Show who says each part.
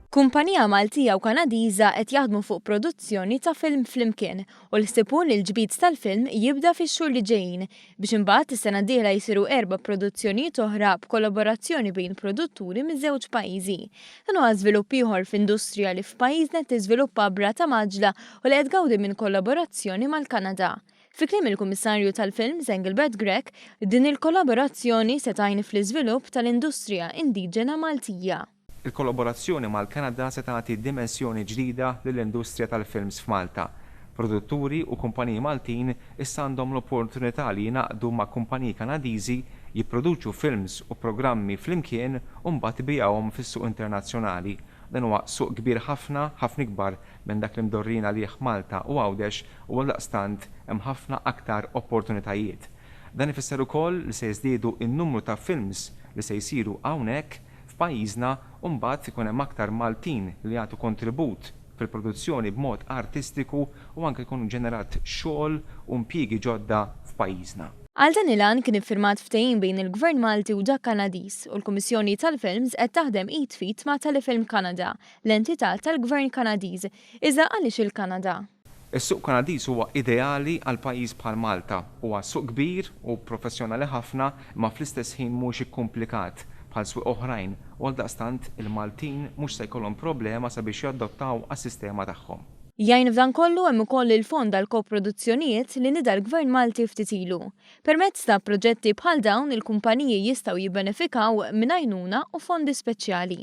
Speaker 1: Kumpanija Maltija u Kanadiża qed jaħdmu fuq produzzjoni ta' film flimkien u l-ħsieb hu li l-ġbid tal-film jibda fix-xhur li ġejjin biex imbagħad is-sena d-dieħla jsiru erba' produzzjonijiet oħra b'kollaborazzjoni bejn produtturi miż-żewġ pajjiżi. Dan huwa żvilupp ieħor f'industrija li f'pajjiżna qed tiżviluppa b'rata mgħaġġla u li qed tgawdi minn kollaborazzjoni mal-Kanada. Fi kliem il-Kummissarju tal-Films Engelbert Grech, din il-kollaborazzjoni se tgħin fl-iżvilupp tal-industrija indiġena Maltija.
Speaker 2: Il-kollaborazzjoni mal-Kanada se tagħti dimensjoni ġdida lill-industrija tal-films f'Malta. Produtturi u kumpaniji Maltin issa għandhom l-opportunità li jingħaqdu ma' kumpaniji Kanadiżi, jipproduċu films u programmi flimkien u mbagħad ibigħuhom fis-suq internazzjonali. Dan huwa suq kbir ħafna, ħafna ikbar minn dak li mdorrijin għalih Malta u Għawdex u għaldaqstant hemm ħafna aktar opportunitajiet. Dan ifisser ukoll li se jiżdiedu n-numru ta' films li se jsiru hawnhekk f'pajjiżna u mbagħad ikun hemm aktar Maltin li jagħtu kontribut fil-produzzjoni b'mod artistiku u anke jkun ġenerat xogħol u impjiegi ġodda f'pajjiżna.
Speaker 1: Għal dan il-għan kien iffirmat ftehim bejn il-Gvern Malti u dak Kanadiż u l-Kummissjoni tal-Films qed taħdem id f'id ma' Telefilm Canada, l-entità tal-Gvern Kanadiż. Iżda għaliex il-Kanada?
Speaker 2: Is-suq Kanadiż huwa ideali għal pajjiż bħal Malta. Huwa suq kbir u professjonali ħafna imma fl-istess ħin mhuwiex ikkumplikat bħal swieq oħrajn u għaldaqstant il-Maltin mhux se jkollhom problema sabiex jaddottaw għas-sistema tagħhom.
Speaker 1: Jgħin f'dan kollu hemm ukoll il-Fond għall-Koproduzzjonijiet li nieda l-Gvern Malti ftit ilu. Permezz ta' proġetti bħal dawn il-kumpaniji jistgħu jibbenefikaw minn għajnuna u fondi speċjali.